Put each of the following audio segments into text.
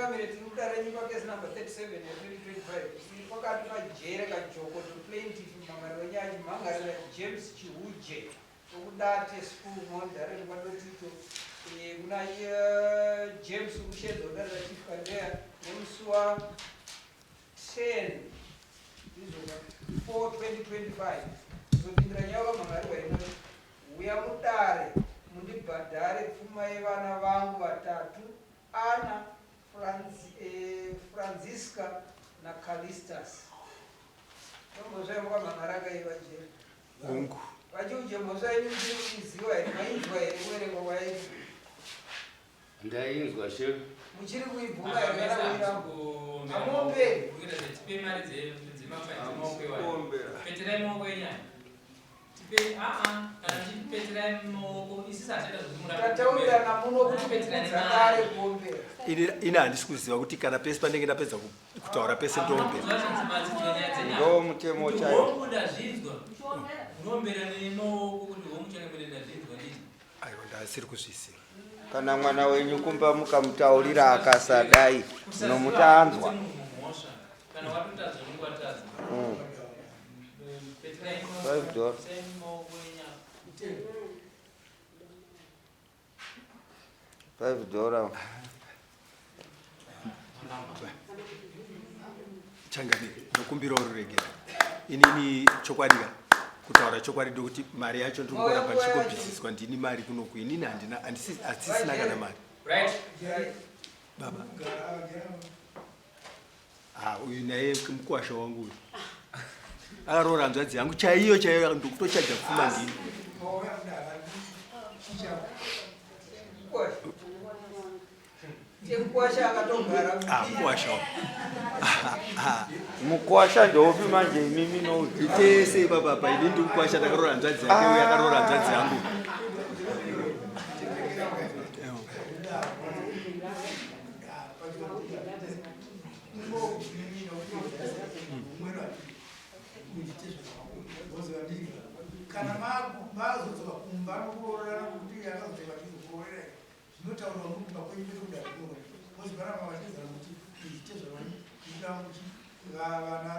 Changamire, tiri kudare renyu pacase number 37 ya2025 iri pakati paJere Kajoko to plaintiff mumhan'ari wenyaya achimhan'arira James Chihuje wekuDate School Mount Darren kwaDotito. Kuna James kushedzwa kudare raChief Kandeya nemusi wa 10 ndizvo 4 2025 kuzopindira nyaya wakamhan'arirwa inoti huya mudare mundibhadhare pfuma yevana vangu vatatu Anna, Franziska naCalistus. Mhosva yemukamhan'ara akaiva jeri. Hongu. VaChiuje, mhosva yenyu muchiri kuiziva here? Mainzwa here kuverengwa kwayaitwa? Ndainzwa she. Muchiri kuibvuma here kana kuiramba? Hamuomberi. Tipe mari dzemafaini. Peterai maoko enyu aya. Tipei aa kana tichipetirai maoko isisi hatiita zvekumura. Tataurirana muno kuti kukudza dare kuombera. Ini handisi kuziva kuti kana pese pandenge ndapedza kutaura pese ndoombera. Ndo mutemo chaiwo. Hongu ndazvinzwa. Unombera nemaoko kuti hongu changamire ndazvinzwa nditi. Aiwa ndasiri kuzviziva. Kana mwana wenyu kumba mukamutaurira akasadai munomutanzwa. Kana watotadza unenge watadza. $5. $5. Changamire, ndokumbirawo ruregero. Inini chokwadi ka kutaura chokwadi ndokuti mari yacho ndiri kungoramba ndichingobvisiswa ndini mari kunoku inini handina handisisina kana mari. Right. Baba. Ah, uyu naye mukwasha wangu uyu akaroora hanzvadzi yangu chaiyo chaiyo ndokutochaja pfuma ndini. Mukwasha akatogara. Ah, mukwasha. Mukwasha ndoupi manje imimi noupi? Tese baba pa ini ndi mukwasha ndakaroora hanzvadzi yake uyu akaroora hanzvadzi yangu. Kana mazodzoka kumba nokuroorana kuti akazodzoka achizokuroorera zvinotaurwa muri kumba kwenyu kwete kudare kuno mozi varamba vachizana kuti izvi tezvavanoda kuti vana vana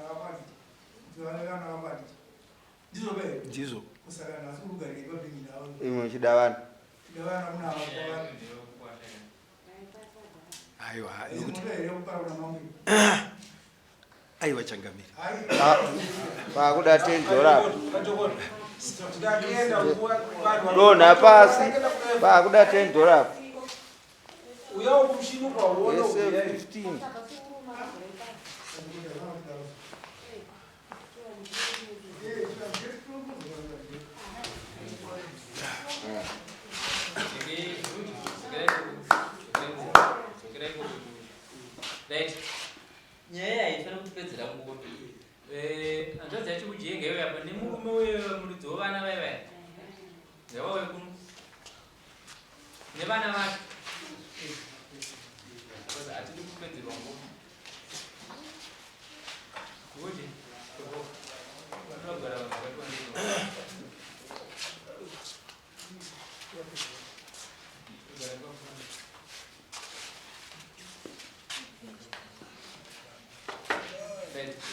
vako handiti kuti vana vana vako handiti ndizvo ka here? Ndizvo. Kusaka nhasi uri kugarira ipapingi navo Imwe uchida vana. kuda vana kuna ava Aiwa, nekuti aiwa changamire. Pakuda 10 dollar. Donha pasi. Pakuda 10 dollar. Yese 15. Nyaya haifanira kutipedzera nguva. Hanzvadzi yacho kujenga iwe apa nemurume uyo muridzi wevana vaya vaya ngavauye kuno nevana vacho hatidi kupedzerwa nguva. Kuti vanogara vanhu vakati wandei.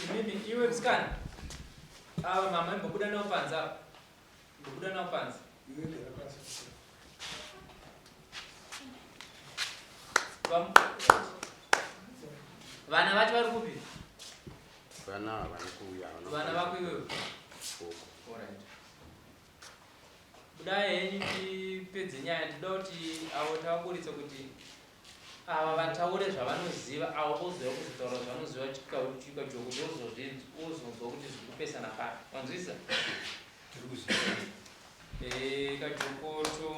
Imimi iwe musikana ava mama imbobuda navo panze apa, imbobuda navo panze. Vana vacho vari kupi? Vana havana kuuya. Vana vako iwewe? Alright. Budai henyu tipedze nyaya. Ndinoda kuti avo tavaburitsa kuti ava vataure zvavanoziva, avo vozouya kuzotaura zvavanoziva chikajoko wozonzwa kuti zviri kupesana papi. Wanzwisa? Tiri kuzvinzwa. Kajokoto.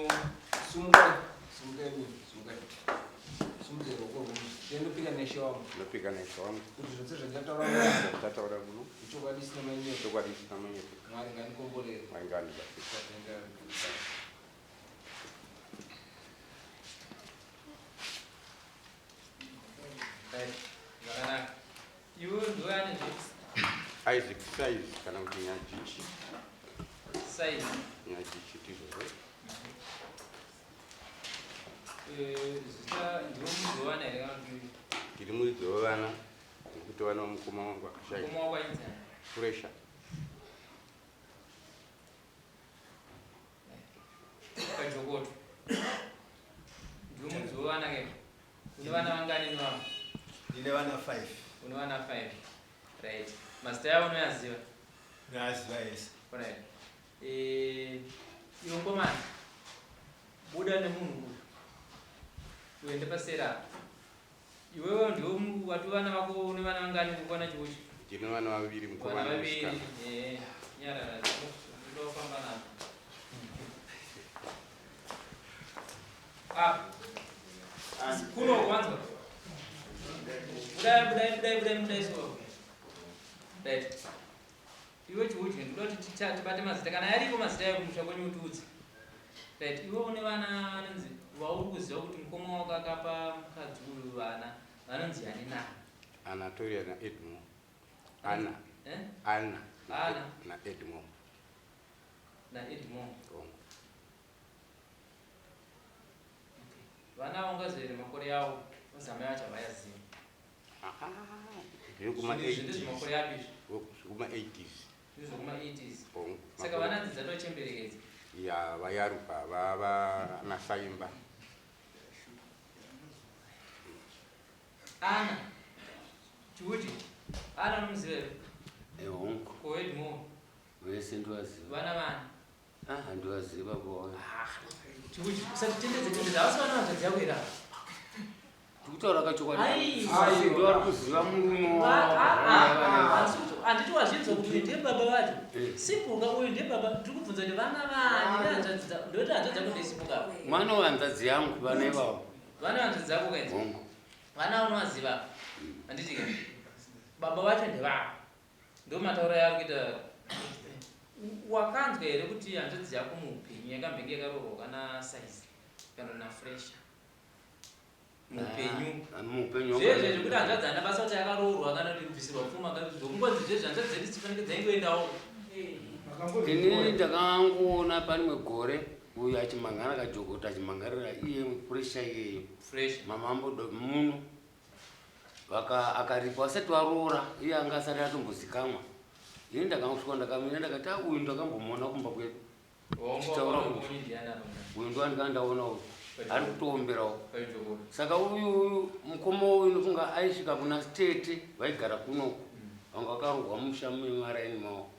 Sumukai, sumukai mimi, sumukai. Sumukai ruoko rwenyu. Ndinopika neshe wangu. Ndinopika neshe wangu. Kuti zvose zvandataura muno. Zvandataura muno. Ichokwadi isina manyepo. Chokwadi isina manyepo. Mwari ngandikomborere. Mwari ngandibatsire. Tatenda. Right. Zvakanaka. Iwe ndiwe ane zve Isaac Size kana kuti Nyajichi. Size. Nyajichi ndizvozvo. Eh, zita ndiwo muridzi wevana here kana kuti Ndiri muridzi wevana nekuti vana vamukoma wangu akashaya. mukoma wako ainzi ani? Pressure. Kajokoto. Ndiwo muridzi wevana ke. Une vana vangani nevavo? Ndine vana 5. Une vana 5. Right. Mazita yavo unoyaziva? Ndinoaziva ese. Right. Eh, iwe mukomana, buda nemunhu uyu. Uende paseri apa. Iwewe ndiwe wati vana vako une vana vangani kukwana chiuchi? Ndine vana vaviri mukomana Vana vaviri. nemusikana. Eh, nyarara. Ndoda kufamba navo. Ah. Kuno kwanza. Budai, budai, budai, budai, budai so. Right. Iwe chiuchi ndinoda kuti tibate mazita kana yariko mazita ayo kumusha kwenyu utiudze. Right. Iwe une vana vanonzi vauri kuziva kuti mukoma wako akapa mukadzi uyu vana vanonzi ani nani? Anatolia naEdmore. Anna. Eh? Anna. Anna. NaEdmore. NaEdmore. Hongu. Vana avo ungaziva makore avo ozama yacho havayaziva. Zviri kuma Izvi ndezvemakore api izvi? Zvekuma 80s. Ndezvekuma 80s. Hongu. Saka vana dzidza tochemberekedza. Ya vayaruka vava nasaimba. Ana. Chiuti. Ana unomuziva here? Hongu. Ko Edmore. Vese ndovaziva. Vana vani? Ah, handivaziva baba. Ah, Chiuti, usatitendedze tendedze. Havasi vana vanzvadzi yako here ava? Tikutaura kachokwadi. Aiwa. Ndo ari kuziva murume Handiti wazvinzwa kuti uyu ndiye baba vacho? Sipuka uyu ndiye baba. Ndiri kubvunza kuti vana vani nehanzvadzi dzako. Ndoti hanzvadzi yako ndeyesipuka. Mwana wehanzvadzi yangu vana ivavo. Vana hanzvadzi dzako kainzi? Hongu. Vana unovaziva. Handiti ke? Baba vacho ndevavo. Ndo matauro yaari kuita. Wakanzwa here kuti hanzvadzi yako muupenyu yakambenge yakaroorwa kana size kana nafresha? Muupenyu. Muupenyu. Zvezve zvekuti hanzvadzi haina basa kuti yakaroorwa kana kuti kubvisirwa pfuma kana kuti zvokungonzi zvezve hanzvadzi dzedu dzifanike dzaingoendawo. Inini ndakangoona parimwe gore uyu achimhangana kajokota achimhangarira iye pressure iyeyo. Fresh. Mama muno vaka akaripa vasati varoora iye anga asati atombozikamwa. Ini ndakangosvika ndakamira ndakati ah uyu ndakambomuona kumba kwedu. Chitaura uyu ndo andikanga ndaona uyu ari kutoomberawo. Saka uyu mukoma uyu ndofunga aisvika kuna tete vaigara kunoku vanga vakarohwa musha mumaraini mavo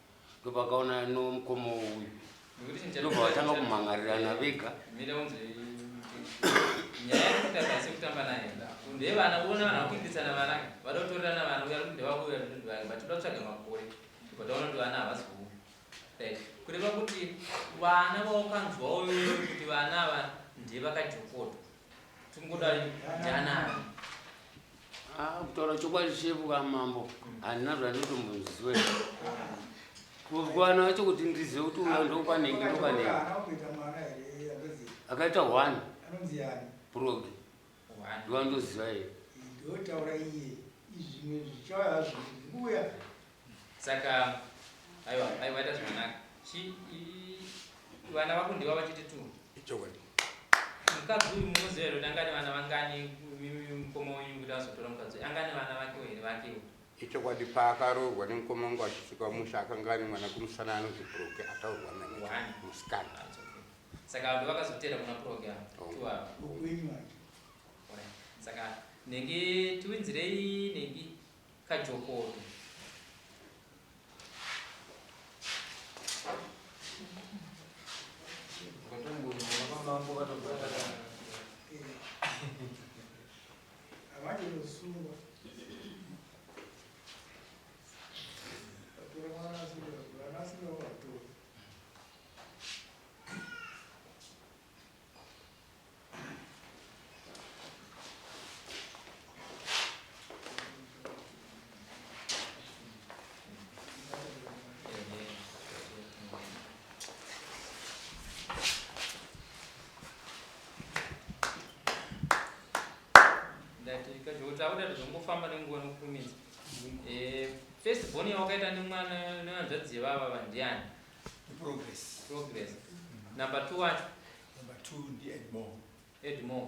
ndopakaona no mukoma uyu ndobva vatanga kumhangarirana vega. Nyaya yekutamba sekutamba naye ndevana uona vanhu vakuitisana vana vada kutorerana vana uya kuti ndevako uya kuti ndevake but toda kutsvaga makore tobva taona kuti vana havasi kuuya. Right. Kureva kuti vana vawakanzwawo iwewe kuti vana ava ndevakajokoto tingoda ndianani? Ah, kutaura chokwadi shefu kamambo handina zvandinotomboziva kuvana vacho kuti ndizive kuti uyo ndokwanenge ndokwanenge. Akaita one progi ndiwandoziva iye. Ndotaura iye izvimwe zvichauya zviuya. Saka aiwa aiwa ita zvakanaka. Vana vako ndiva vachiti tu. Ichokwadi. Mukadzi uyu munoziva here kuti angane vana vangani mukoma wenyu kuti azotora mukadzi uyu? Angane vana vake here vakewo? Ichokwadi paakaroorwa nemukoma wangu achisvika musha akanga ane mwana kumusana anonzi Broke ataurwa naye One. musikana. That's okay. Saka ndo vakazotera kuna Broke ava. Oh. Two ava. Ukwenyu manje. Alright. Saka nenge tiwinzirei nengi kajokoto. Havachitosungwa. Vatora mwana asiri vana asiri vakatora. Ndati kajokoto akuda zvongofamba nenguva nokukurumidza. First born yawakaita nemwana nehanzvadzi yevava vandiani? Progress. Progress. Number 2 wacho? Number 2 ndi Edmore. Edmore.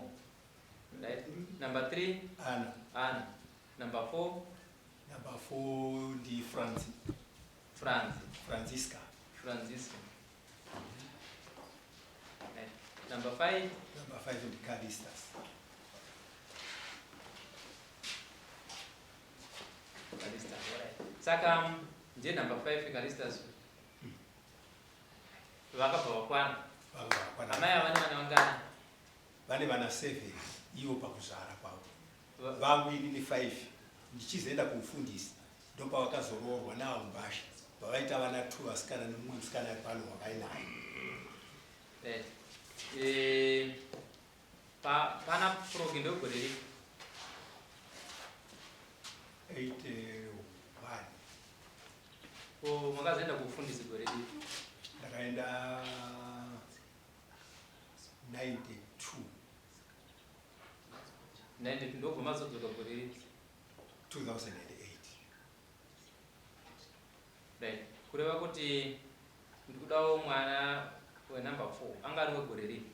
Right. Number 3 Ana. Ana. Number 4 Number 4 ndi Franzi. Franzi. Francisca. Francisca. Right. Number 5 Number 5 ndi Calistas. Calistas. Alright. Saka ndiye number 5 Calistas. Vakabva vakwana. Vakabva vakwana. Amai ava vane vana vangani? Vane vana 7 ivo pakuzvara kwavo. Vangu inini 5 ndichizoenda kuufundisi ndopavakazoroorwa naAumbasha pavaita vana 2 vasikana nemumwe musikana ari pano wavainaye. Right. Eh, pa, pana progi ndogore ripi? 81. Ko makazoenda kufundisi gore ripi? Ndakaenda 92. 92 ndobva mazodzoka gore ripi? 2008. Right. Kureva kuti ndikudawo mwana wenumber 4 anga ari wegore ripi?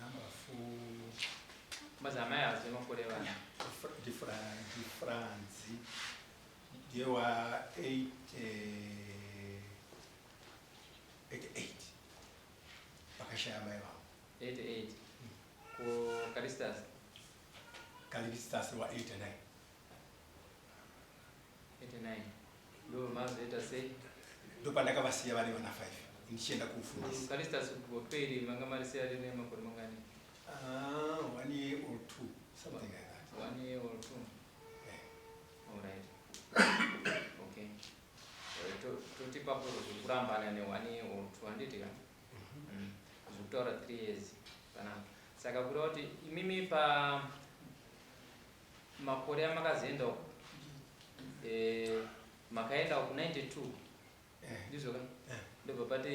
Number 4. Mazi amai hazi makore vana. Ndifranzi ndiye wa 8 88 pakashaya mai vangu. 88. Ko Calistas? Calistas wa 89. 89. Ndo mazoita sei? Ndopandakavasiya vari vana 5 ndichienda kufundisa. Calistas goperi manga marisiya rine makore mangani? Ah, 1 year or 2, something like that. 1 year or 2. Yeah. All right. Okay. Toti papo zvekurambana ne 1 year or 2 handiti ka? Zvekutaura 3 years panapa. Saka kureva kuti imimi pa makore amakazoenda uko makaenda ku 92 ndizvo ka? Ndobva pati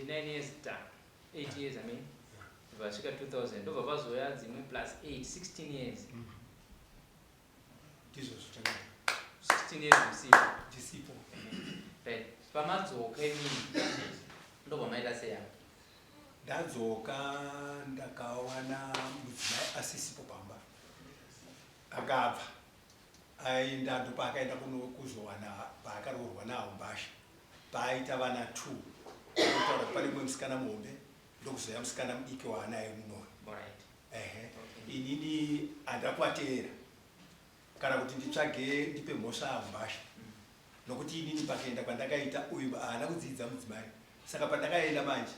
9 years ta 8 years I mean vasvika 2000 ndobva pazouya dzimwe plus 8 16 years. Ndizvo zvakanaka. 16 years musipo. Ndisipo. Right. Pamadzoka imimi ndobva maita sei apa? Ndadzoka ndakawana mudzimai asisipo pamba. Akabva aenda ndopaakaenda kuzowana paakaroorwa naAumbasha paaita vana 2. Kutaura kuti pane mumwe musikana muhombe ndokuzoya musikana mudiki waanaye munoyo. Alright. Ehe. Okay. Inini handina kuvateera kana kuti nditsvage ndipe mhosva Aumbasha. Nokuti inini pakuenda kwandakaita uyu haana kudzidza mudzimai. Saka pandakaenda manje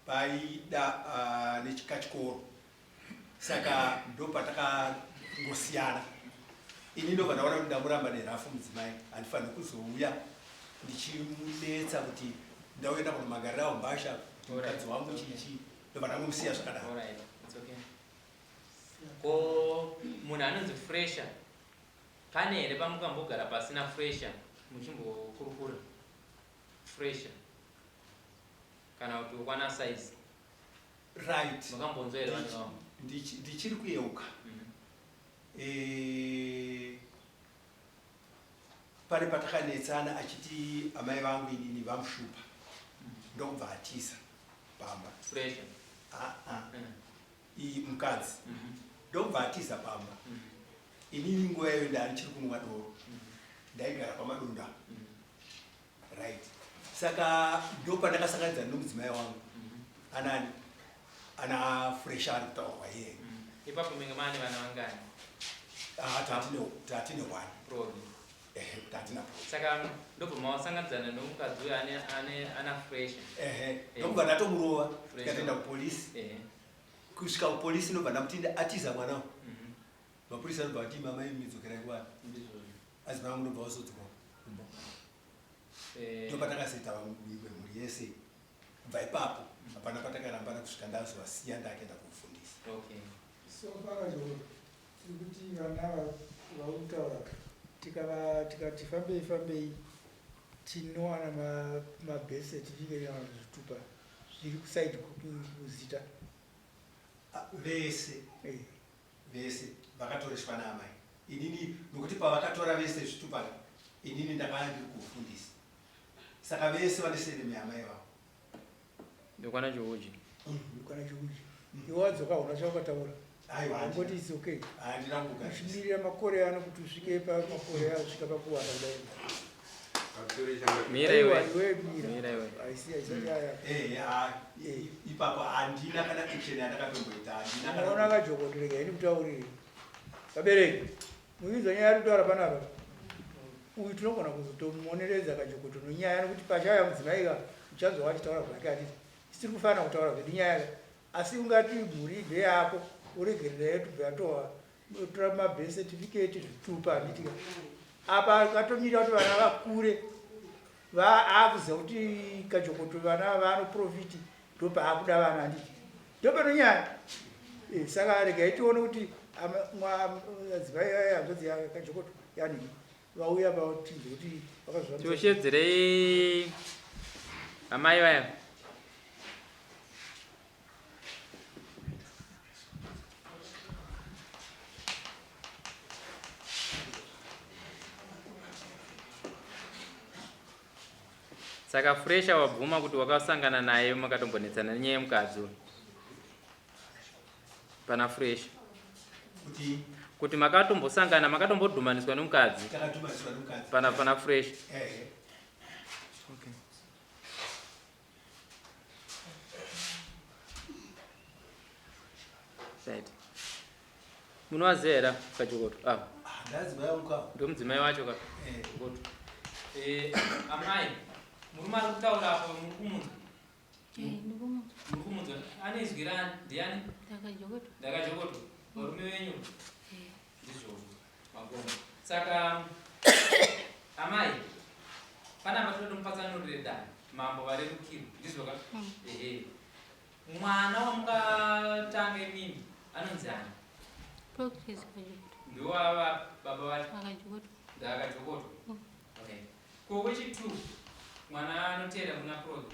paida nechikachikoro. Saka ndopatakangosiyana. Ini ndobva ndaona kuti ndamuramba nerafu mudzimai, handifaniri kuzouya ndichimunetsa kuti ndauenda kunomangarira Aumbasha kuti mukadzi wangu chichi, ndobva ndangomusiya zvakadaro. Alright, it's okay. Ko munhu anonzi Fresher, pane here pamukambogara pasina Fresher muchimbokurukura? Fresher kana kuti ukwana size? Right. Makambonzwa here vanhu ivavo? Ndichiri kuyeuka. Pane patakanetsana achiti amai vangu inini vamushupa ndokubva atiza pamba. Fresher. Iyi mukadzi ndokubva atiza pamba. Inini nguva iyo ndandichiri kunwa doro, ndaigara pamadonda. Right. Saka ndopandakasanganidzana nomudzimai wangu anani ana Fresher ari kutaurwa iye. Ipapo menge maane vana vangani? Ah, tatine 1. Progi. Tatina Progi. Saka ndobva mawasanganidzana nomukadzi uyo ane ana Fresher. Ndobva ndatomurova, Fresher. tikatoenda kupolisi. Kusvika kupolisi ndobva ndamuti atiza mwana uyu. Mapurisa anobva ati mama imi dzokerai kuvanhu. Ndizvozvo. Asi mama munobva wasodzoka kumba. Ndopatakazoita mhuri yese. Kubva ipapo hapana patakarambana kusvika ndazovasiya ndakuenda kufundisa. Okay. So pakazvo tiri kuti vana vautaura tikati fambei fambei tinowana mabirth certificate kana zvitupa zviri kusaidi kuzita. Vese. Vese vakatoreswa naamai. Inini nokuti pavakatora vese zvitupa inini ndakanga ndiri kufundisa. Saka vese vane surname yaamai vavo. Ndokwana George. Kana chikuchi iwe wadzoka hauna chawakataura. Aiwa, Angoti it's okay. Handina kugadzirisa. Uchimirira makore ano kuti usvike pamakore asvika pakuwanda kudai. Mira iwe. Aiwa, iwe mira. Mira iwe. Haisi haisati yaya. Eh, ha, ipapo handina kana action yandakatomboita, handina kana. Unoona kajokoto, rega ini kutaurire. Vabereki, muinzwa nyaya yari kutaura panapa. Uyu tinogona kuzotomuoneredza kajokoto nenyaya nekuti pachauya mudzimai ka uchanzwa wachitaura zvake hatiti. Tiri kufanira kutaura zvedu nyaya ka. Asi ungati mhuri ibve yako uregerera yetu bve yatowa tora mabirth certificate zvitupa handiti ka. Apa akatomirira kuti vana vakure aakuziva kuti kajokoto vana vanoprofiti ndopaakuda vana handiti. Ndopano nyaya. Saka regai tione kuti adzimai aya hanzvadzi yakajokoto yani vauya vatinzwe kuti vakazvivanza. Tioshedzerei amai vaya. Saka Fresha wabvuma kuti wakasangana naye makatombonetsana nenyaya yemukadzi uyu. Pana Fresha. Kuti Kuti makatombosangana makatombodhumaniswa nemukadzi. Takadhumaniswa nemukadzi. Pana Fresha. Ehe. Okay. Right. Munovaziva here kajokoto? Ah. Ndaziva yangu ka. Ndomudzimai wacho ka. Eh. Jokoto. Eh, amai, murume ari kutaura apo muri kumunzwa? Eh, ndikumunzwa. Muri kumunzwa. Ane izwi rani? Ndiani? Ndakajokoto. Ndakajokoto. Varume venyu? Eh. Ndizvozvo. Magona. Saka amai, panapa tinoda mupatsanurire dare. Mambo varerukirwe. Ndizvo ka? Ehe. Mwana wamukatanga imimi anonzi ani? Progress Kajokoto. Ndiwava baba vacho? Akajokoto. Ndakajokoto. Okay. Ko wechi2 mwana anoteera kuna Prog?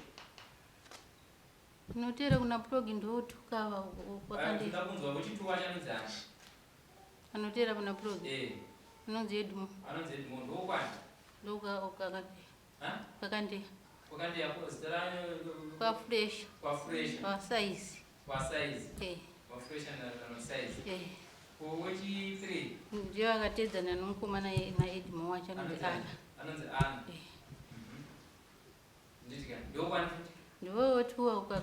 Anoteera kuna Prog ndotuka wakande. Ndinoda kunzwa wechi2 wacho anonzi ani? Anoteera kuna Prog. Eh. Anonzi Edmond. Anonzi Edmond. Ndokwani? Ndokwakande. Ha? Kwakandeya. Kwakandeya ko zita rayo? Kwa Fresh. Kwa Fresh. Kwa Size. Kwa Size. Eh. Kwa Fresh na Size. Eh. Ko wechi3? Ndiyo akatedzana nomukomana na Edmond wacho anonzi Anna. Anonzi Anna. Eh. Nditi ka ndokwani futi? Ndiwo tuwa kwa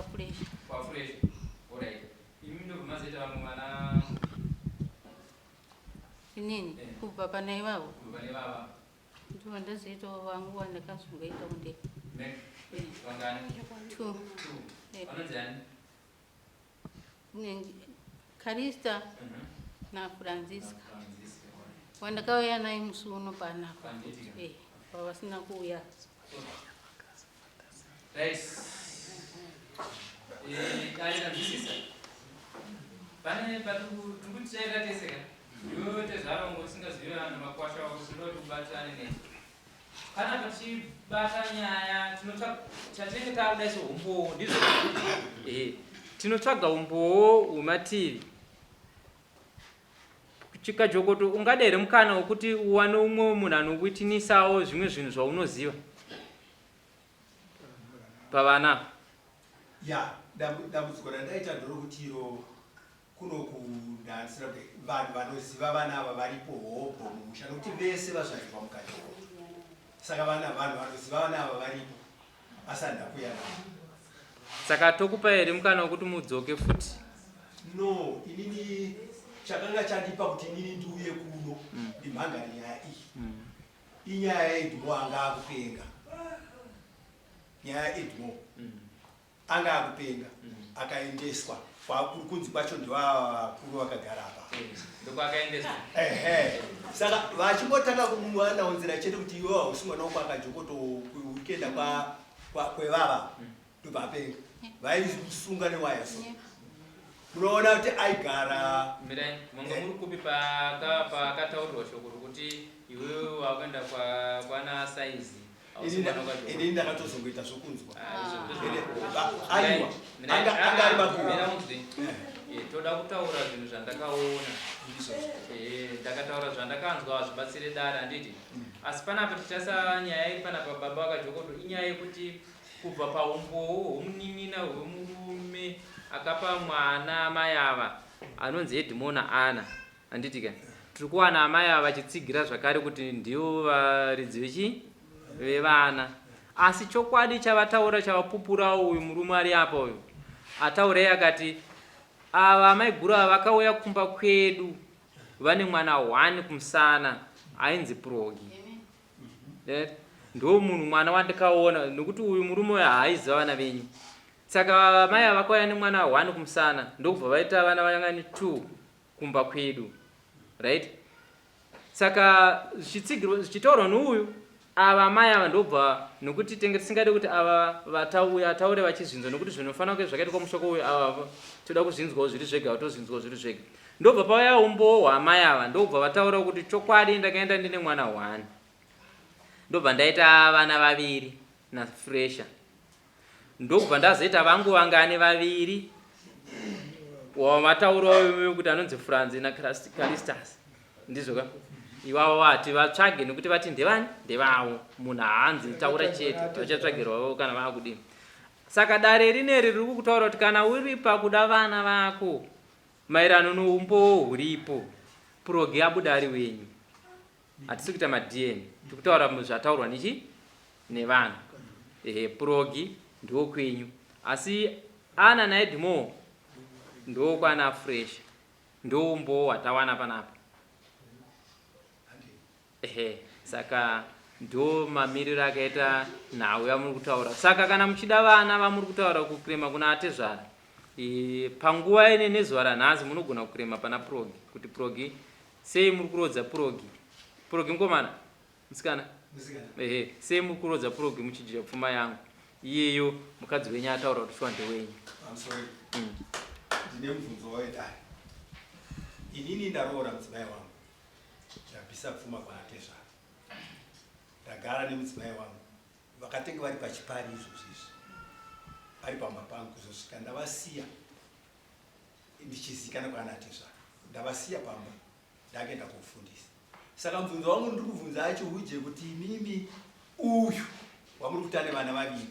Fresh. Kwa Fresh. Alright. Imi ndobva mazoita vamwe vana Inini Eh. kubva pana ivavo. Kubva pane vava. Ndivo ndazoitawo vangu vandakazongoita kunde. Mek. Eh. Vangani? 2. 2. Eh. Vanonzi ani? Kalista na Francisca. Wandakauya naye musi uno panapa. Panditika. Eh, pavasina kuuya. Right. Eh, dai tanzwisisa. Pane patiri tese ka. Iwewe tezvaro ngo usingazivi vanhu makwasha wako tinoda kuti ubatane nesu. Kana tichibata nyaya tinotsvaga chatinenge takuda isu umbowo ndizvo. Eh, tinotsvaga umbowo hwemativi. Chikajokoto ungada here mukana wekuti uwane umwe munhu anokuitinisawo zvimwe zvinhu zvaunoziva pavana? Ya, dambudziko randaita nderokuti iro kunoku ndandisina kuti vanhu vanoziva vana ava varipo hobho mumusha nokuti vese vazvarirwa mukajokoto. Saka vanhu vanoziva vana ava varipo asi handina kuuya navo. Saka tokupa here mukana wekuti mudzoke futi? No, inini chakanga chandipa kuti inini ndiuye kuno ndimhangare nyaya iyi. Inyaya yaEdmore anga akupenga. Nyaya yaEdmore anga akupenga akaendeswa kwakuri kunzi kwacho ndivava vakuru vakagara apa. Ndokwakaendeswa. Ehe. Saka vachingotanga kumuanaunzira chete kuti iwe hausi mwana wako akajokoto kuenda kwevava ndobva apenga. Vaimusunga newaya so. Munoona kuti aigara Mirai, manga muri kupi pakataurirwa shoko rokuti iwewe wakuenda kwana Saizi? Hausi mwana wakajokoto. Inini ndakatozongoita zvokunzwa. Ah, izvo ndizvo. Ene, aiwa. Anga ari makuru. Mira unzwe. Eh, toda kutaura zvinhu zvandakaona. Eh, ndakataura zvandakanzwa hazvibatsire dare handiti. Asi panapa tichasa nyaya iri panapa baba vakajokoto inyaya yekuti Kubva paumbowo hwomunin'ina hwemurume akapa mwana amai ava anonzi Edmona Ana, handiti ka? Tiri kuwana amai ava vachitsigira zvakare kuti ndivo varidzi vechii? Vevana. Asi chokwadi chavataura chavapupurawo uyu murume ari apa uyu ataurei akati ava amaiguru ava vakauya kumba kwedu vane mwana one kumusana ainzi Progi. Eh, ndo munhu mwana wandikaona nokuti uyu murume uyu haaiziva vana venyu saka mai ava vakauya nemwana one kumusana ndokubva vaita vana vangani two kumba kwedu right saka zvichitsigirwa zvichitaurwa nouyu ava mai ava ndobva nokuti tenge tisingade kuti ava vatauya ataure vachizvinzwa nokuti zvinofanira kunge zvakaitwa mushoko uyu ava toda kuzvinzwawo zviri zvega tozvinzwawo zviri zvega Ndobva pauya umbowo hwaamai ava ndokubva vataura kuti chokwadi ndakaenda ndine mwana one ndobva ndaita vana vaviri naFresha ndokubva ndazoita vangu vangani vaviri wavataurawo kuti anonzi Franzi naCalistus ndizvo ka ivavo vati vatsvage nekuti vati ndevani ndevavo munhu haanzi taura chete vachatsvagirwavo kana vaakudini saka dare rineri riri kukutaura kuti kana uri pakuda vana vako Maererano noumbowo huripo, Progi abuda ari wenyu. Hatisi kuita maDNA, tiri kutaura zvataurwa nechi nevanhu. Ehe, Progi ndiwo kwenyu. Asi Ana naEdmore ndiwo kwana Fresh. Ndiwo umbowo hwatawana panapa. Ehe, saka ndo mamiriro akaita nhau yamuri kutaura. Saka kana muchida vana vamuri kutaura kukrema kuna atezvara e, panguva ine nezuva ranhasi munogona kukrema pana progi kuti progi sei muri kurodza progi progi mukomana musikana ehe sei muri kurodza progi muchidya pfuma yangu iyeyo mukadzi wenyu ataura kuti shuwa ndewenyu. Ndine mubvunzo waedare. Inini ndaroora mudzimai wangu Ndabvisa pfuma kwaatezvara. Ndagara nemudzimai wangu vakatenge vari pachipari izvozvi izvi vari pamba pangu kuzosvika ndavasiya ndichizikana kwaana atezvara. Ndavasiya pamba ndakuenda kofundisa. Saka mubvunzo wangu ndiri kubvunza acho huje kuti imimi uyu wamuri kuti ane vana vaviri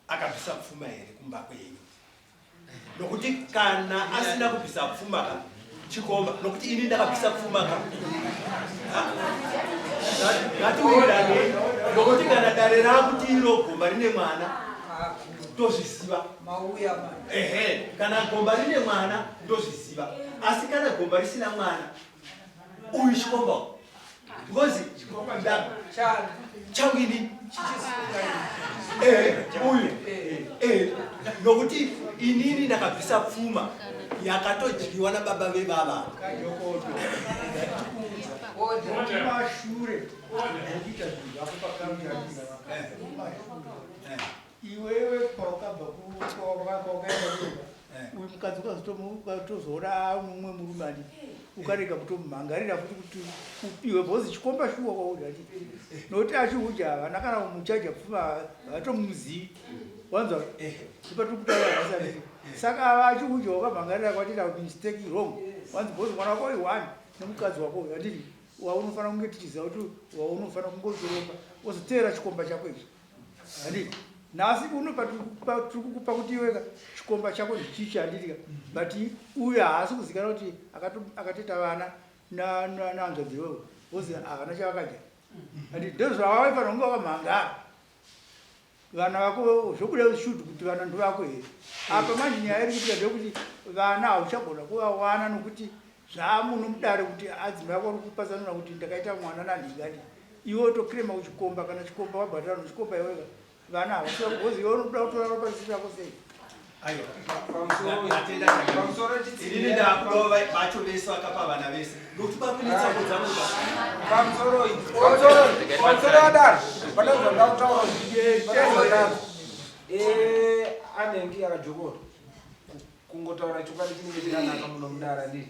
akabvisa pfuma here kumba kwenyu nokuti kana asina kubvisa pfuma ka chikomba nokuti ini ndakabvisa pfuma ka ngatiwirirane nokuti kana dare rakuti iro gomba rine mwana tozviziva ehe kana gomba rine mwana ndozviziva asi kana gomba risina mwana uyu chikomba because changu ini eh, uyu eh, nokuti inini ndakabvisa pfuma yakatodyiwa nababa vevava Iwewe kwawakabva kwawakaenda kuenda eh. uyu mukadzi ukatozoona mumwe murume andi ukarega kutomhangarira futi kuti upiwe bhozi chikomba shuwa kwauri ati nokuti achiuja havana kana kumuchaja pfuma havatomuzivi wanzwa eh. ipatiri kutaura saka ava achiuja wakamhangarira kwatira mistake wrong wanzi bhozi mwana wako uyu one nemukadzi wako uyu anditi waunofanira kunge tichiziva kuti waunofanira kunge uchiropa wozoteera chikomba chako ichi Handiti nhasi uno patiri kukupa kuti iweka chikomba chako ndichichi handitika but uyu haasi kuzikanwa kuti akatoita vana nahanzvadzi iwewe bcause havana chavakadya handiti ndozvavaifanira kunge vakamhangara vana vako zvokuda shudu kuti vana ndovako here apa manje nyaya iri kuitika ndeyekuti vana hauchagona kuvawana nokuti Zvaamuno mudare kuti adzimai ako arikupatsanura kuti ndakaita mwana nanhingani iwe wotoclaima kuchikomba kana chikomba wabhadhara nochikomba iweka vana havasi vako because iwe unoda kutora ropa risiri rako sei inini ndakudawo vacho vese vakapa vana vese nokuti pakunetsa kudzangu pamusoro pamusoro adaro pane zvandakutaura anenge akajokora Kungotaura chokwadi chinenge chakanaka muno mudare handiti?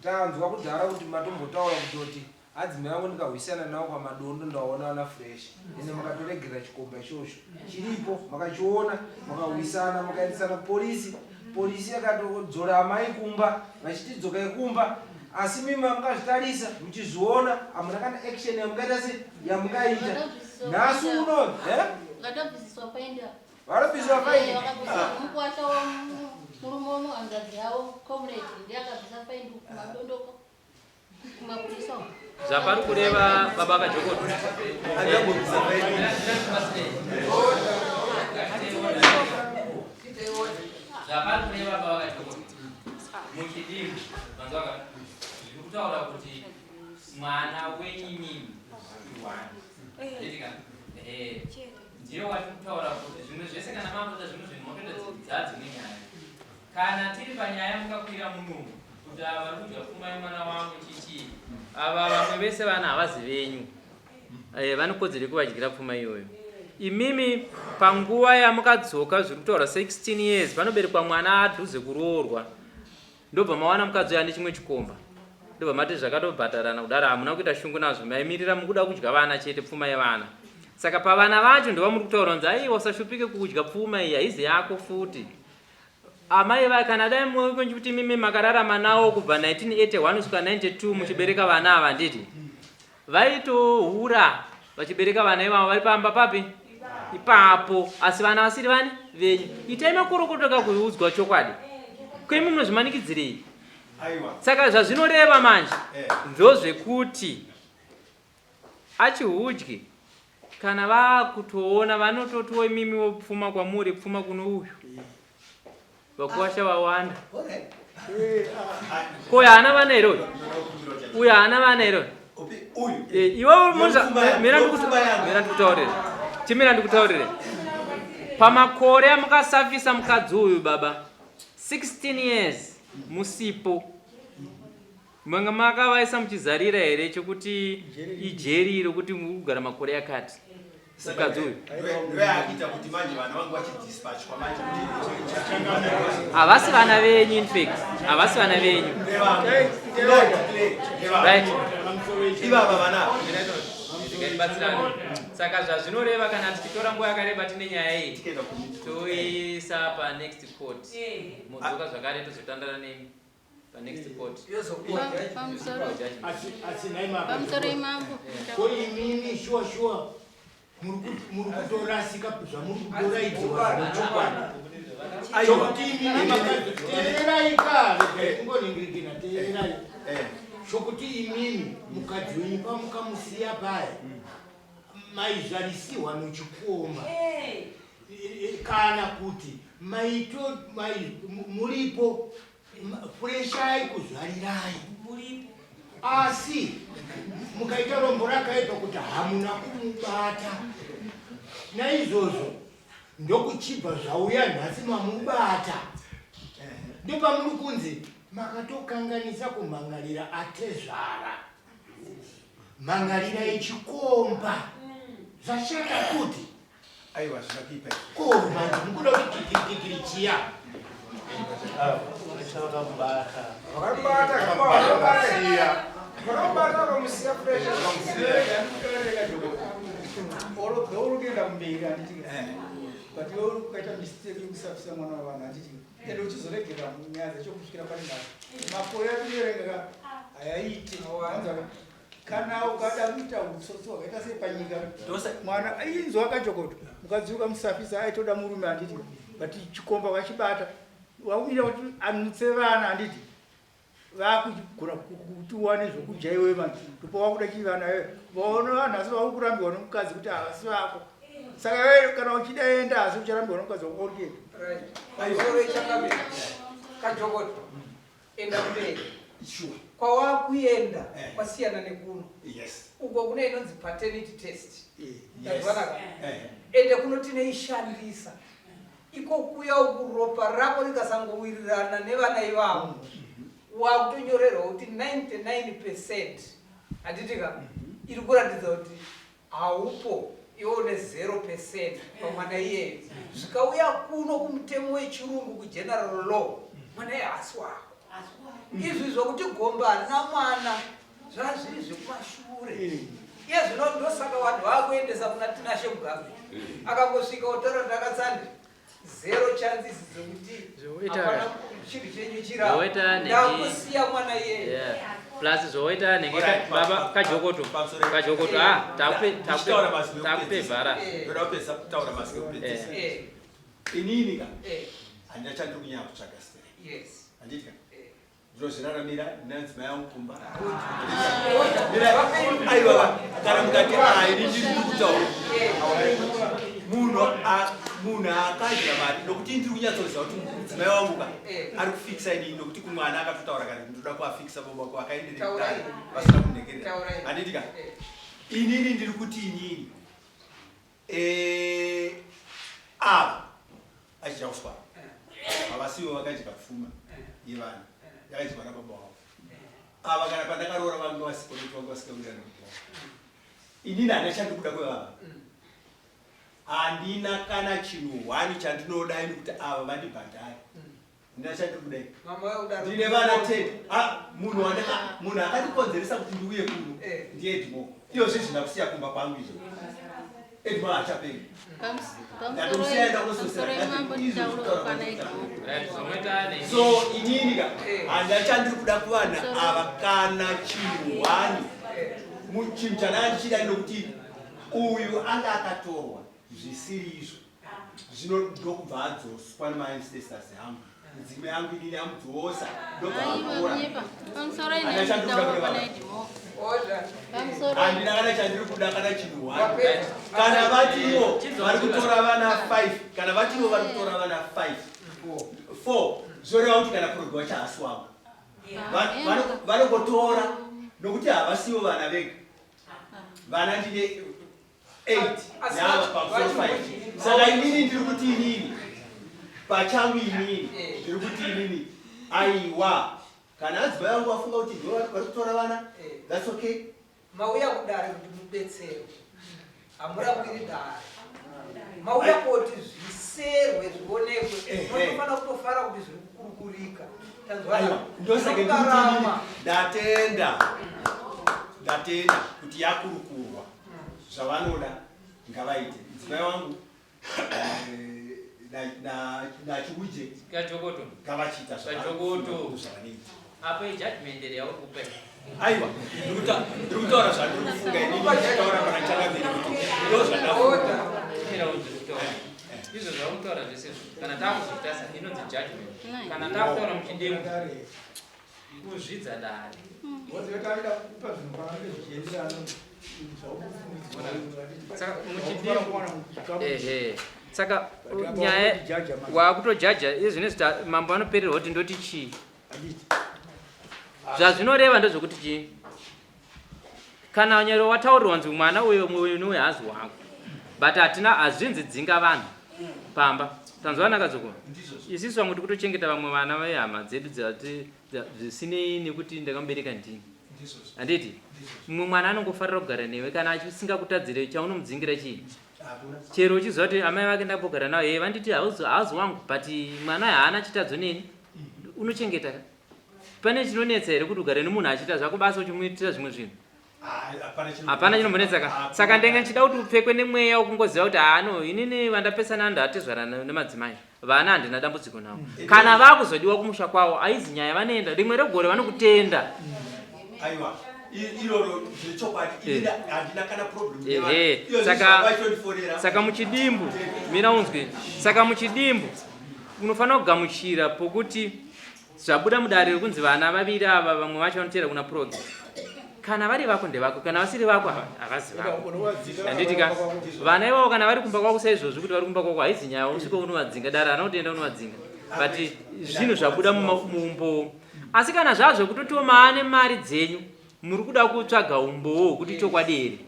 Tanzwa kudhara kuti matombotaura kutoti adzimai vangu ndikahwisana nawo kwamadondo ndaona vana fresh ende mukatoregerera chikomba ichocho chiripo makachiona makahwisana mukaendesana kupolisi polisi yakatodzora amai kumba vachiti dzokai kumba asi mimi mamukazvitarisa muchizviona hamuna kana action yamukaita se yamukaita nhasi uno eh? Ngatobvisiswa paenda. Vanobviswa faini. Vakabvisa mukwasha wemurume wemuhanzvadzi yavo comrade ndiye akabvisa faini kumadondoko kumapurisa uko. Zvapari kureva baba kajokoto. Zvapari kureva baba kajokoto. Muchidimbu manzwa ka? Zviri kutaura kuti mwana wenyimimi iwani. Handiti ka? Ehe. Ndiye wati kutaura kuti zvimwe zvese kana makuita zvimwe zvinhu motoita dzadzimwe nyaya. Kana tiri panyaya mukakwira munungo kuti ava vari kudya pfuma yemwana wangu chichii. Ava vamwe vese vana havazi venyu. Eh, vane kodzero yekuvadyira pfuma iyoyo. Imimi panguva yamukadzoka zviri kutaura 16 years panoberekwa mwana adhuze kuroorwa. Ndobva mawana mukadzi uyo ane chimwe chikomba. Ndobva mati zvakatobhadharana kudaro hamuna kuita shungu nazvo maimirira mukuda kudya vana chete pfuma yevana. Saka pavana vacho ndovamuri kutaura kunzi aiwa usashupike kudya pfuma iyi haizi yako futi. Amai vai kana dai kuti mimi makararama nawo kubva 1981 kusvika 92 muchibereka vana ava handiti? Vaitohura vachibereka vana ivavo vari pamba papi? Ipapo. Asi vana vasiri vani? Venyu. Itai makorokoto ka kuudzwa chokwadi. Ko imi munozvimanikidzirei? Saka zvazvinoreva manje eh. ndozvekuti achihudyi kana vakutoona vanototiwo imimiwo pfuma kwamuri pfuma kuno uyu. Vakuwasha vawanda. Ko haana vana here uyu? Uyu haana vana here uyu? Eh, iwe muza mira ndikutaurire. Ndikutaurire. Chimira ndikutaurire. Pamakore amukasafisa mukadzi uyu baba 16 years musipo. Manga makavaisa muchizarira here chokuti ijeri rokuti muri kugara makore akati mukadzi uyu havasi vana venyu infact havasi vana venyu right saka zvazvinoreva kana tichitora nguva yakareba tine nyaya iyi toisa panext court modzoka zvakare tozotandara nemi panext court pamusoro imambo ko imimi shuwa shuwa muri kutorasika zvamuri kutoraidziwa zvechokwadi chokuti imimi teererai ka regai kungoningirikina teererai eh. chokuti imimi mukadzi wenyu pamukamusiya paya maizvarisiwa nochikomba kana kuti maito mai muripo fureshai kuzvarirai asi mukaita rombo rakaipa kuti hamuna kumubata naizvozvo ndokuchibva zvauya nhasi mamubata ndopamuri kunzi makatokanganisa kumhangarira atezvara mhangarira ichikomba zvashata kuti Aiwa zvina kuipa. Ko manje mukuda kuti gigirigigiri chiya. Vakamubata. Vakamubata. Vakamubata vakamusiya fresh. Uri kuenda kumberi handiti but iwe uri kukaita mistake yekusafisa mwana wavanhu handiti ende uchizoregera nyaya dzacho kusvikira pari nhasi makore ativerenga hayaiti kana ukada kuita utsotsi wakaita sei panyika mwana inzwa kajokoto mukadzi ukamusafisa aitoda murume handiti but chikomba ukachibata wakuita kuti anutse vana handiti vakugona kuti uwane zvokudya iwe manje ndopa wakuda chii vana iwe vaona vanhu asi vakurambiwa nomukadzi kuti havasi vako saka iwe kana uchida enda asi ucharambiwa nomukadzi wako uri kuenda kajokoto enda kumberi sure kwawakuenda eh. kwasiyana nekuno yes uko kune inonzi paternity test yes. eh. ende kuno tineishandisa iko kuya uku ropa rako rikasangowirirana nevana ivavo mm -hmm. wakutonyorerwa kuti 99 percent handitika mm -hmm. iri kuratidza kuti Haupo iwe une zero percent pamwana iyeyo. Zvikauya kuno kumutemo wechirungu kugeneral law mwana iye haasi wako. Izvi zvokuti gomba harina mwana zvazviri zvekumashure. Iye zvino ndosaka vanhu vakuendesa kuna Tinashe Mugabe. Akangosvika otaura kuti akatsande zero chances dzekuti hapana chinhu chenyu chirakusiya mwana iyeye yeah. Plus zvoita nenge baba kajokoto kajokoto ah takupe takupe takupe vhara ndoda kupedzisa kutaura mazwi ekupedzisa eh. Inini ka Eh. handina chandiri kunyanya kutsvaga stereki. Yes. Handiti ka? Eh. Ndinozviraramira ndina yangu kumba. Aiwa kana mukati ah ini ndiri kutaura. Munhu munhu akadya mari nokuti ndiri kunyatsoziva kuti mudzimai wangu ka ari kufikisa inini nokuti kumwana akatotaura kare kuti ndoda kuafikisa baba wako akaenderera vasina kunhekerera. Handiti ka? Inini ndiri kuti inini Eh, ava achidya kuswara havasivo vakadya pfuma yevana yakadyiwa nababa wavo ava kana pandakaroora vanga vasipo nekuti vanga vasikawirirani nababa wavo inini handina chandikuda kwevava handina kana chinhu hwani chandinoda ini kuti ava vandibhadhare Ndina chandiri kudai. Ndine vana 10. Ah, munhu wandaka munhu akatikonzeresa kuti ndiuye kuno eh. ndiye Edmo. Iyo zvezvi ndakusiya kumba kwangu izvo. Edmo haachaperi. Ndatomusiya enda kunososera. So inini ka eh. handina chandiri kuda kuvana ava kana chinhu hwani. Eh. Chinhu chandanga ndichida nokuti uyu anga akatorwa zvisiri izvo. Zvino ndokubva adzoswa nemaancestors angu. Mudzimai yangu inini amudzosa ndobva akura. Handina kana chandiri kuda kana chinhu one. Kana vati ivo vari kutora vana 5, kana vati ivo vari kutora vana 5, 4, zvoreva kuti kana kurogwa chaasi wangu. Vanongotora nokuti havasivo vana vega. Vana ndine 8 neava pamusoro 5 saka inini ndiri kuti inini pachangu inini eh. ndiri kuti inini aiwa kana adzimai vangu vafunga kuti ndivo vari kutora vana eh. thats okay mauya kudare kuti mubetserwe hamurambiri dare mauya koti zviserwe zvionekwe munofanira kutofara kuti zviri kukurukurika ndosaka ndikuti ndatenda ndatenda kuti yakurukurwa zvavanoda ngavaite mudzimai wangu eh, nachiuje kajokoto ngavachiita kajokoto zvavanoita apo ijudgment here yauri kupa aiwa ndiri kutaura zvandiri kufunga inini ndichitaura pana changamire kuti ndo zvandafunga izvo zvauri kutaura zvese izvo kana takuzvitarisa inonzi judgment kana takutaura muchidimbu kuzvidza dare saka nyaya wakutojaja iye zvino zita mambo anopererwa kuti ndoti chii zvazvinoreva ndezvekuti chii kana nyero wataurirwa nzi mwana uyo uyu neuyu haazi wako but hatina hazvinzi dzinga vanhu pamba tanzwa nakadzoko isisu vamwe tikutochengeta vamwe vana vehama dzedu zvisinei nekuti ndakamubereka ndini handiti mumwe mwana anongofarira kugara newe kana achisingakutadzire chaunomudzingira chii chero uchiziva kuti amai vake ndambogara navo ee vanditi hauzi wangu but mwana haana chitadzo neni unochengeta ka pane chinonetsa here kuti ugare nemunhu achiita zvako basa uchimuitira zvimwe zvinhu hapana chinombonetsa ka saka ndenge ndichida kuti upfekwe nemweya wekungoziva kuti haano inini vandapesana ndatezvara nemadzimai vana handina dambudziko navo mm. kana vakuzodiwa kumusha kwavo aizi nyaya vanoenda rimwe regore vanokutenda mm. aiwa iroro zvechokwadi eh. handina kana problem saka saka muchidimbu mira unzwe saka muchidimbu unofanira kugamuchira pokuti Zvabuda mudare rekunzi vana vaviri ava vamwe vacho vanoteera kuna Progi. Kana vari vako ndevako, kana vasiri vako havazi vako. Handiti ka? Vana ivavo kana vari kumba kwako saizvozvi kuti vari kumba kwako haizi nyaya usvike unovadzinga dare hana kuti enda unovadzinga. But zvinhu zvabuda mumbowo. Asi kana zvazvo kutotiwo maane mari dzenyu muri kuda kutsvaga umbowo hwekuti chokwadi here?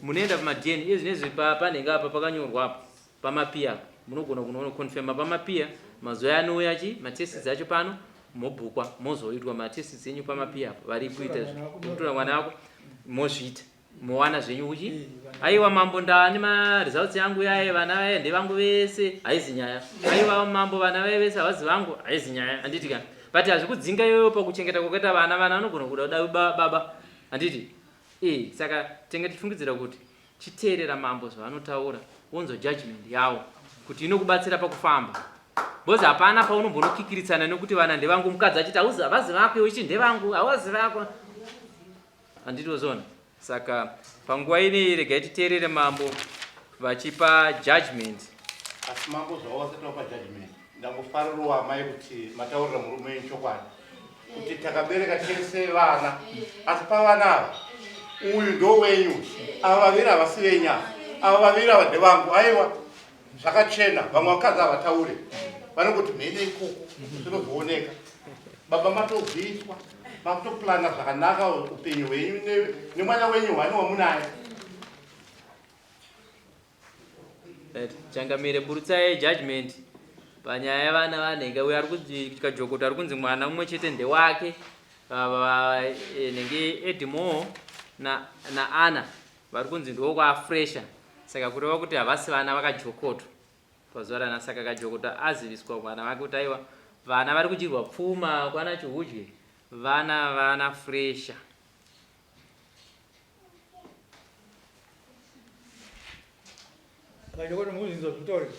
Munoenda pamaDNA iye zvinezvi panhenge apa pakanyorwa apo. Pamapiya apa munogona kunoona confirma pamapiya mazuva anouya chi matests acho pano mobhukwa mozoitwa matests enyu pamapiya apa vari kuita kutora mwana wako mozviita mowana zvenyu kuchi aiwa mambo ndani maresults yangu yaye vana vaye ndevangu vese haizi nyaya aiwa mambo vana vaye vese havazi vangu haizi nyaya handiti kana but hazvikudzinga iyoyo pakuchengeta kwakaita vana vana vanogona kuda kuda baba handiti e saka tenge tichifungidzira kuti Chiteerera mambo zvavanotaura wonzwa judgement yawo kuti inokubatsira pakufamba because hapana paunombonokikiritsana nekuti vana ndevangu mukadzi achiti hauzi havazi vako iwe uchiti ndevangu havazi vako handiti wozona saka panguva ineyi regai titeerere mambo vachipa judgement. Asi mambo zvavo vasati vapa judgment. Ndangofarirawo amai kuti mataurira murume wenyu chokwadi kuti takabereka tese vana asi pavana ava uyu ndo wenyu ava vaviri havasi venyu ava ava vaviri ava ndevangu aiwa zvakachena vamwe vakadzi havataure vanongoti mhene ikoko zvinozooneka baba matobviswa makutoplana zvakanaka upenyu hwenyu nemwana wenyu hwani wamunaye. Right. Changamire burutsai judgment panyaya yevana vanenge uyo ari kunzi Kajokota ari kunzi mwana mumwe chete ndewake eh, nenge Edmore na naAnna vari kunzi ndowokwaFresha saka kureva kuti havasi vana vakaJokoto pazuva rana saka Kajokoto aziviswa mwana vake kuti aiwa vana vari kudyirwa pfuma kwana Chihudye vana vana Fresha. Kajokoti mukuzvinzwa zvekutaura izvi?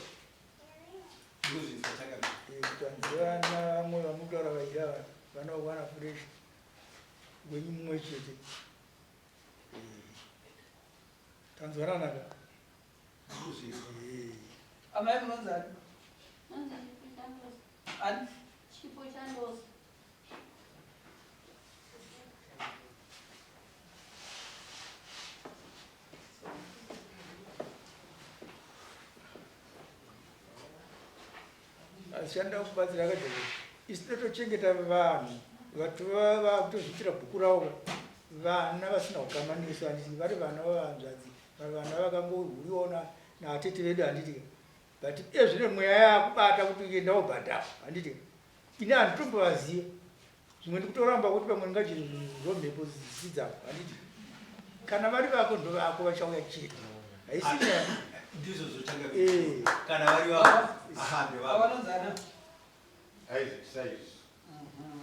Ndikuzvinzwa chakanaka. Eh, kuti vanhu vana vamwe vamutaura vaida vana vana vakwana fresh wenyu mumwe chete. Eh, tanzwanana ka? Ndikuzvinzwa. Eh. Amai munonzi ani? Nonzi Chipo Chandosa. Ani? Chipo Chandosa. Ashanda kubatsira akadhakwa. Isu totochengeta vanhu vatova vakutozviitira bhuku ravo vana vasina kukama nesu handiti vari vana vavanzvadzi vari vana vakangohuriwa naatete vedu handiti but ezvino mweya yakubata kuti enda wobhadhara handiti ini handitombovaziva zvimwe ndikutoramba kuti pamwe ndingachizomhepo dzidzako handiti kana vari vako ndovako vachauya chete haisi nyaya ndizvo zvochanga eh. kana vari vako aha ndevako Avanonzana. Isaac Size. Mhm.